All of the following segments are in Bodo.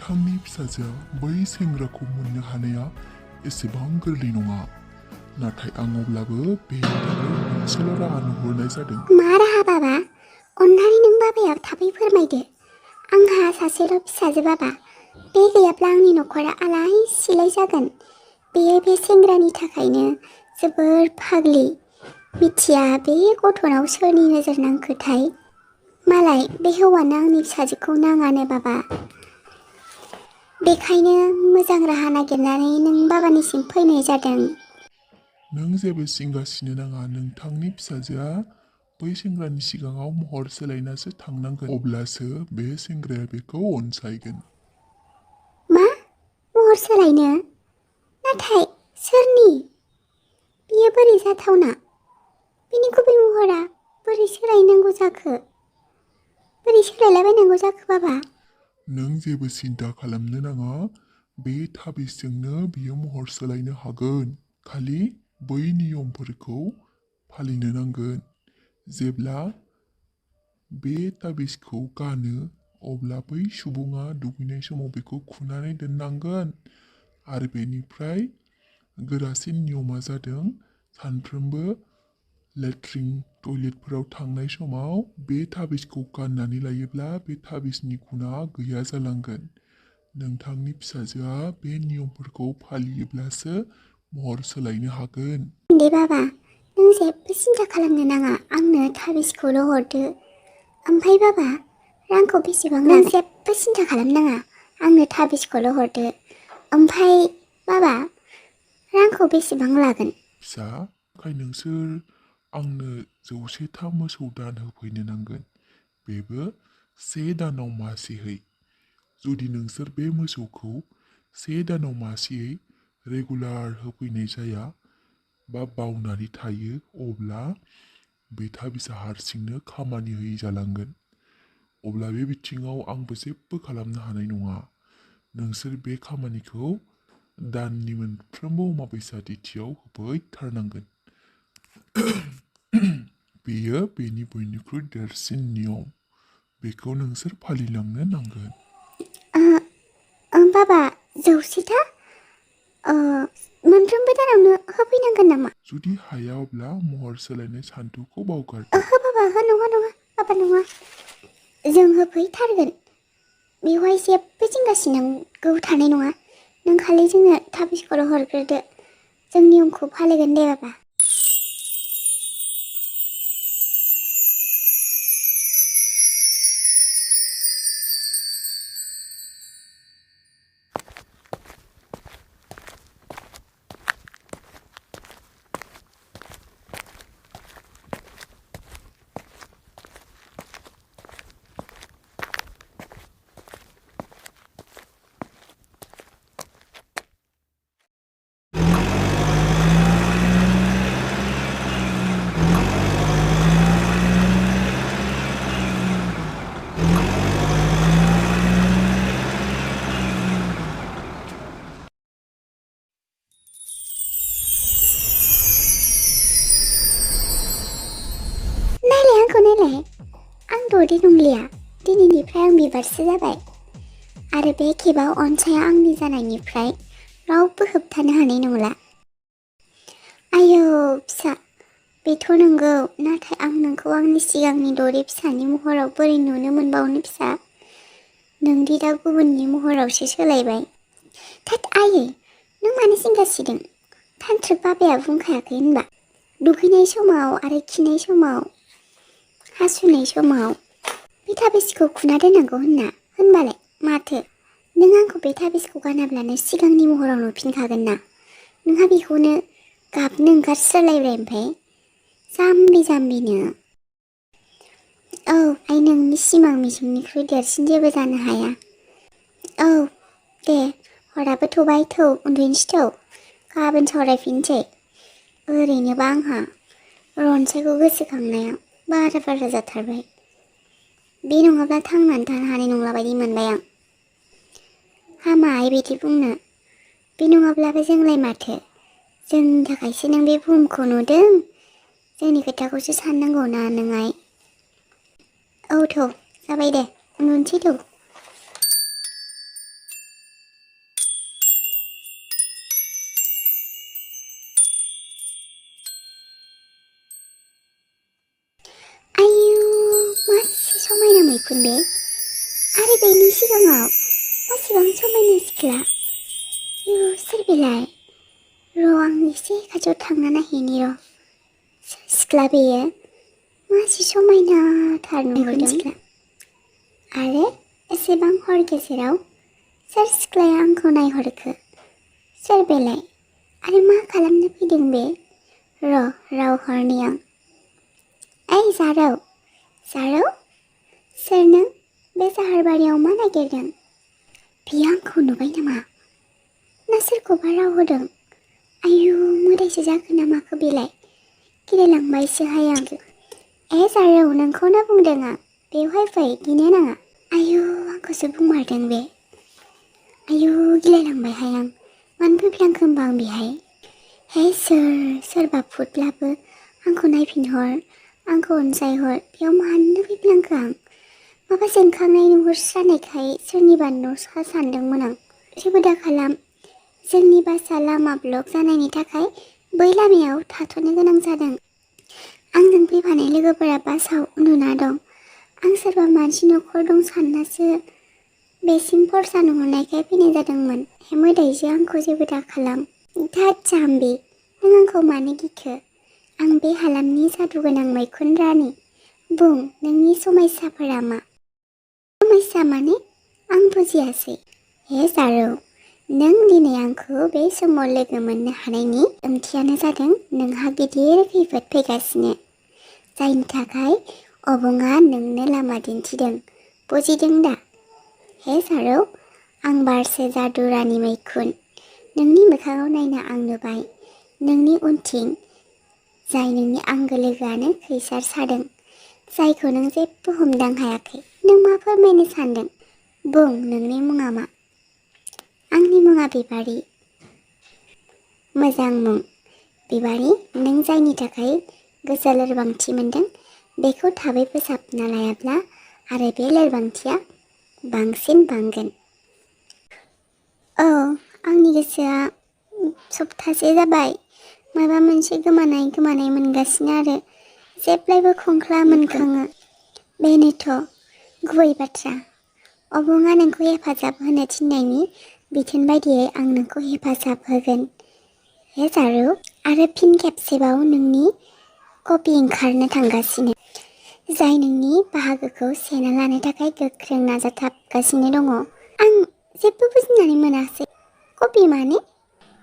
नोंथांनि फिसाजोआ बै सेंग्राखौ मोननो हानाया एसेबां गोरलै नङा। नाथाय आं अब्लाबो बेनि थाखाय मोनसेल' राहा नुहरनाय जादों। मा राहा बाबा? अन्नानै नों बाबाया थाबै फोरमायदो। आंहा सासेल' फिसाजो बाबा। बे गैयाब्ला आंनि न'खरा आलाय सिलाय जागोन। बेयो बे सेंग्रानि थाखायनो जोबोर फाग्लि। मिथिया बे गथ'नाव सोरनि नोजोर नांखोथाय। मालाय बे हौवानो आंनि फिसाजोखौ नाङानो बाबा। बेखायनो मोजां राहा नागिरनानै नों बाबानिसिम फैनाय जादों। नों जेबो जिंगासिनो नाङा। नोंथांनि फिसाजोआ बै सेंग्रानि सिगाङाव महर सोलायनासो थांनांगोन। अब्लासो बे सेंग्राया बेखौ अनसायगोन। मा? महर सोलायनो? नाथाय सोरनि? बियो बोरै जाथावना? बिनि गुबै महरा बोरै सोलायनांगौ जाखो? बोरै सोलायलाबायनांगौ जाखो बाबा? नों जेबो सिन्था खालामनो नाङा। बे थाबिसजोंनो बियो महर सोलायनो हागोन। खालि बै नियमफोरखौ फालिनो नांगोन। जेब्ला बे ताबिजखौ गानो अब्ला बै सुबुङा दुगैनाय समाव बेखौ खुनानै दोननांगोन। आरो बेनिफ्राय गोरासिन नियमा जादों सानफ्रोमबो लेट्रिन टयलेटफोराव थांनाय समाव बे ताबिजखौ गाननानै लायोब्ला बे ताबिजनि गुना गैया जालांगोन। नोंथांनि फिसाजोआ बे नियमफोरखौ फालियोब्लासो महर सोलायनो हागोन। दे बाबा, नों जेबो सिन्था खालामनो नाङा। आंनो ताबिजखौल' हरदो। ओमफ्राय बाबा, रांखौ बेसेबां? नों जेबो सिन्था खालामनाङा। आंनो ताबिजखौल' हरदो। ओमफ्राय बाबा, रांखौ बेसेबां लागोन? फिसा, ओंखाय नोंसोर आंनो 100था मोसौ दान होफैनो नांगोन। बेबो 1 दानाव मासेहै। जुदि नोंसोर बे मोसौखौ 1 दानाव मासेयै रेगुलार होफैनाय जाया बा बावनानै थायो अब्ला बे ताबिजआ हारसिंनो खामानि होयि जालांगोन। अब्ला बे बिथिङाव आंबो जेबो खालामनो हानाय नङा। नोंसोर बे खामानिखौ दाननि मोनफ्रोमबो अमाबैसा तिथियाव होफैथारनांगोन। बेयो बेनि बयनिख्रुइ देरसिन नियम। बेखौ नोंसोर फालिलांनो नांगोन। बाबा, 100था? मोनफ्रोमबो दानावनो होफैनांगोन नामा? जुदि हाया अब्ला महर सोलायनाय सान्थौखौ बावगार। ओहो बाबा, नङा बाबा नङा। जों होफैथारगोन। बेवहाय जेबो जिंगासिनांगौ थानाय नङा। नों खालि जोंनो ताबिजखौल' हरग्रोदो। जों नियमखौ फालिगोन दे बाबा। नायलाय, आं दौरि नंलिया। दिनैनिफ्राय आं बिबारसो जाबाय। आरो बे खेबाव अनसाया आंनि जानायनिफ्राय रावबो होबथानो हानाय नंला। आयौ फिसा, बेथ' नंगौ। नाथाय आं नोंखौ आंनि सिगांनि दौरि फिसानि महराव बोरै नुनो मोनबावनो फिसा? नोंदि दा गुबुननि महरावसो सोलायबाय। थोद आयै, नों मानो जिंगासिदों? तान्त्रिक बाबाया बुंखायाखै होनबा? दुगैनाय समाव आरो खिनाय समाव, हासुनाय समाव बे ताबिजखौ खुना दोननांगौ होनबालाय माथो? नों आंखौ बे ताबिजखौ गानाब्लानो सिगांनि महराव नुफिनखागोन ना? नोंहा बेखौनो गाबनो ओंखारस्रालायबाय ओमफ्राय? जाम्बिनो। औ, आइ नोंनि सिमां मिजिंनिख्रुइ देरसिन जेबो जानो हाया। औ दे, हराबो थौबाय, उन्दुनोसै थौ। गाबोन सावरायफिनसै। ओरैनोबा आंहा रनसायखौ गोसोखांनाया बारा जाथारबाय। बे नङाब्ला थांनानै थानो हानाय नंला बायदि मोनबाय आं। हामा आइ बिदि बुंनो। बे नङाब्लाबो जोंलाय माथो? जोंनि थाखायसो नों बे बुहुमखौ नुदों। जोंनि खोथाखौसो साननांगौ ना नों आइ? औ जाबाय दे, उन्दुनोसै थौ। मैखुन बे आरो बेनि सिगाङाव मासेबां समायना सिख्ला सोर बेलाय आं एसे खाथियाव थांना नायहैनि सोर सिख्ला बेयो मासे समायनाथार नुहुरदों सिख्ला आरो एसेबां हर गेजेराव सोर सिख्लाया आंखौ नायहरखो सोर बेलाय आरो मा खालामनो फैदों बे राव हरनि आं ओइ जारौ सोर नों बे जाहारबारियाव मा नागिरदों बियो आंखौ नुबाय नामा ना सोरखौबा राव होदों आयु मोदायसो जाखो ना माखो बेलाय गिलायलांबायसोहाय आं जारौ नोंखौनो बुंदों आं बेवहाय फै गिनो नाङा आयु आंखौसो बुंमारदों बे आयु गिलायलांबायहाय आं मानो फैफ्लांखो होनबा आं बेहाय सोरबा फुटब्लाबो आंखौ नायफिनहर आंखौ अनसायहर बेयाव मानो फैफ्लांखो आं माबा जोंखांनाय नुहुरस्रानायखाय सोरनिबा न'सा सानदोंमोन आं जेबो दाखालाम जोंनि बासआ लामा ब्लक जानायनि थाखाय बै लामायाव थाथ'नो गोनां जादों आंजों फैफानाय लोगोफोरा बासआव उन्दुना दं आं सोरबा मानसि न'खर दं साननासो बेसिम फरसा नुहुरनायखाय फैनाय जादोंमोन मोदायजो आंखौ जेबो दाखालाम धात जाम्बि नों आंखौ मानो गिखो आं बे हालामनि जादु गोनां मैखुन रानि बुं नोंनि समस्याफोरा मा समस्या माने आं बुजियासै जारौ नों दिनै आंखौ बे समाव लोगो मोननो हानायनि ओंथियानो जादों नोंहा गिदिर खैफोद फैगासिनो जायनि थाखाय अबङा नोंनो लामा दिन्थिदों बुजिदों दा जारौ आं बारसे जादु रानि मैखुन नोंनि मोखाङाव नायना आं नुबाय नोंनि उनथिं जाय नोंनि आंगो लोगोआनो खैसार सादों जायखौ नों जेबो हमदां हायाखै नों मा फोरमायनो सानदों बुं नोंनि मुङा मा आंनि मुङा बिबारि मोजां मुं बिबारि नों जायनि थाखाय गोसो लोरबांथि मोनदों बेखौ थाबै फोसाबना लायाब्ला आरो बे लोरबांथिया बांसिन बांगोन आंनि गोसोआ सप्तासे जाबाय माबा मोनसे गोमानाय मोनगासिनो आरो जेब्लायबो खंख्ला मोनखाङो बेनोथ' गुबै बाथ्रा अबङा नोंखौ हेफाजाब होनो थिननायनि बिथोन बायदियै आं नोंखौ हेफाजाब होगोन जारौ आरो फिन खेबसेबाव नोंनि कपि ओंखारनो थांगासिनो जाय नोंनि बाहागोखौ सेना लानो थाखाय गोख्रों नाजाथाबगासिनो दङ आं जेबो बुजिनानै मोनासै कपि माने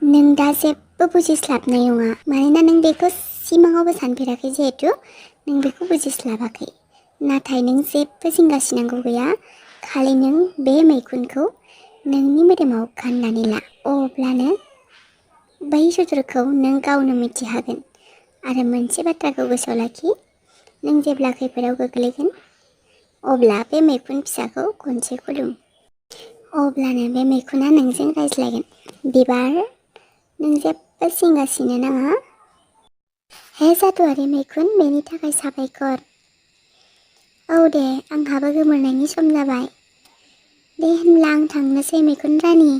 नों दा जेबो बुजिस्लाबनाय नङा मानोना नों बेखौ सिमाङावबो सानफेराखै जिहेथु नों बेखौ बुजिस्लाबाखै नाथाय नों जेबो जिंगासिनांगौ गैया खालि नों बे मैखुनखौ नोंनि मोदोमाव गाननानै ला अब्लानो बै सुथुरखौ नों गावनो मिथिहागोन आरो मोनसे बाथ्राखौ गोसोआव लाखि नों जेब्ला खैफोदाव गोग्लैगोन अब्ला बे मैखुन फिसाखौ खनसे खुलुम अब्लानो बे मैखुना नोंजों रायज्लायगोन बिबार नों जेबो जिंगासिनो नाङा जादुआरि मैखुन बेनि थाखाय साबायखर दे आंहाबो गोमोरनायनि सम जाबाय दे होनब्ला आं थांनोसै मैखुन रानि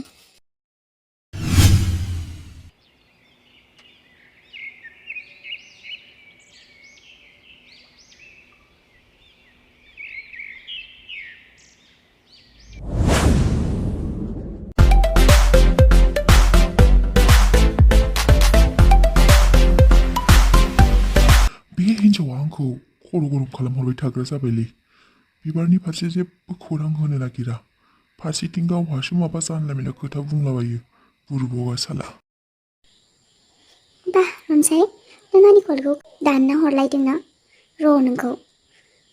बे हिन्जावा आंखौ खर' गरम खालामहरबाय थाग्रा जाबायलै बिबारनि फारसे जेबो खौरां होनो नागिरा फारसेथिं गावहासो माबा जानला मेला खोथा बुंलाबायो बुरबगा साला बा रनसाय नों आंनि कलखौ दानना हरलायदोंना नोंखौ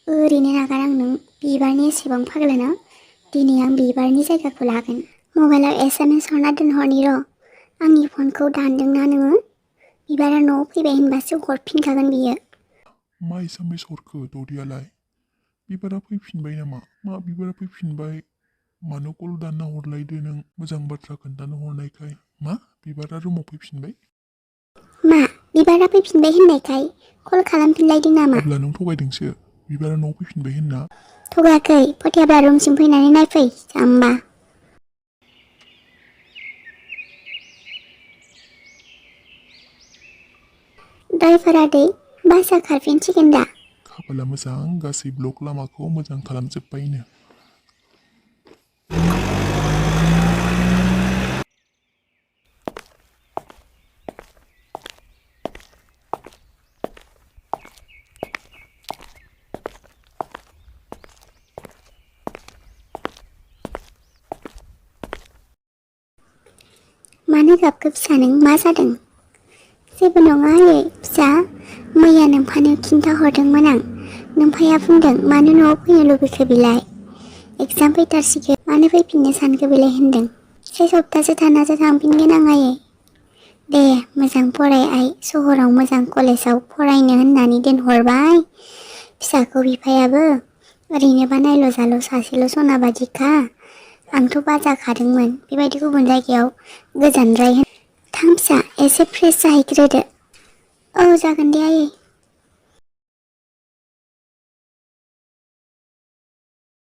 ओरैनो नागार आं नों बिबारनि एसेबां फाग्लाना दिनै आं बिबारनि जायगाखौ लागोन मबाइलाव SMS हरना दोनहरनि आंनि फनखौ दानदोंना नोङो बिबारा न'आव फैबाय होनबासो हरफिनखागोन बियो मा SMS हरखो ददियालाय बिबारा फैफिनबाय नामा मा बिबारा फैफिनबाय मानो कल दानना हरलायदो नों मोजां बाथ्रा खोन्थानो हरनायखाय मा बिबारा रुमाव फैफिनबाय मा बिबारा फैफिनबाय होननायखाय कल खालामफिनलायदों नामा अब्ला नों थगायदोंसो बिबारा न'आव फैफिनबाय होनना थगायाखै फटियाब्ला रुमसिम फैनानै नायफै जाम्बा ड्राइभार आदै बासआ खारफिनसिगोन दा खाफाला मोजां गासै ब्लक लामाखौ मोजां खालामजोब्बायनो। मानो गाबखो फिसा नों मा जादों? जेबो नङा आयै फिसा, मैया नोमफानो खिन्थाहरदोंमोन आं। नोमफाया बुंदों मानो न'आव फैनो लुबैखो बेलाय? एगजाम फैथारसिगोन मानो फैफिननो सानखो बेलाय होनदों। 6 सप्तासो थानासो थांफिनगोन आं आयै। दे मोजां फराय आइ, सहराव मोजां कलेजाव फरायनो होननानै दोनहरबाय फिसाखौ बिफायाबो। ओरैनोबा नायल' जाल' सासेल' सना बादिखा। आंथ' बाजाखादोंमोन बेबायदि गुबुन जायगायाव गोजानद्राय थां फिसा, एसे फ्रेस जाहैग्रोदो। औ जागोन दे आयै।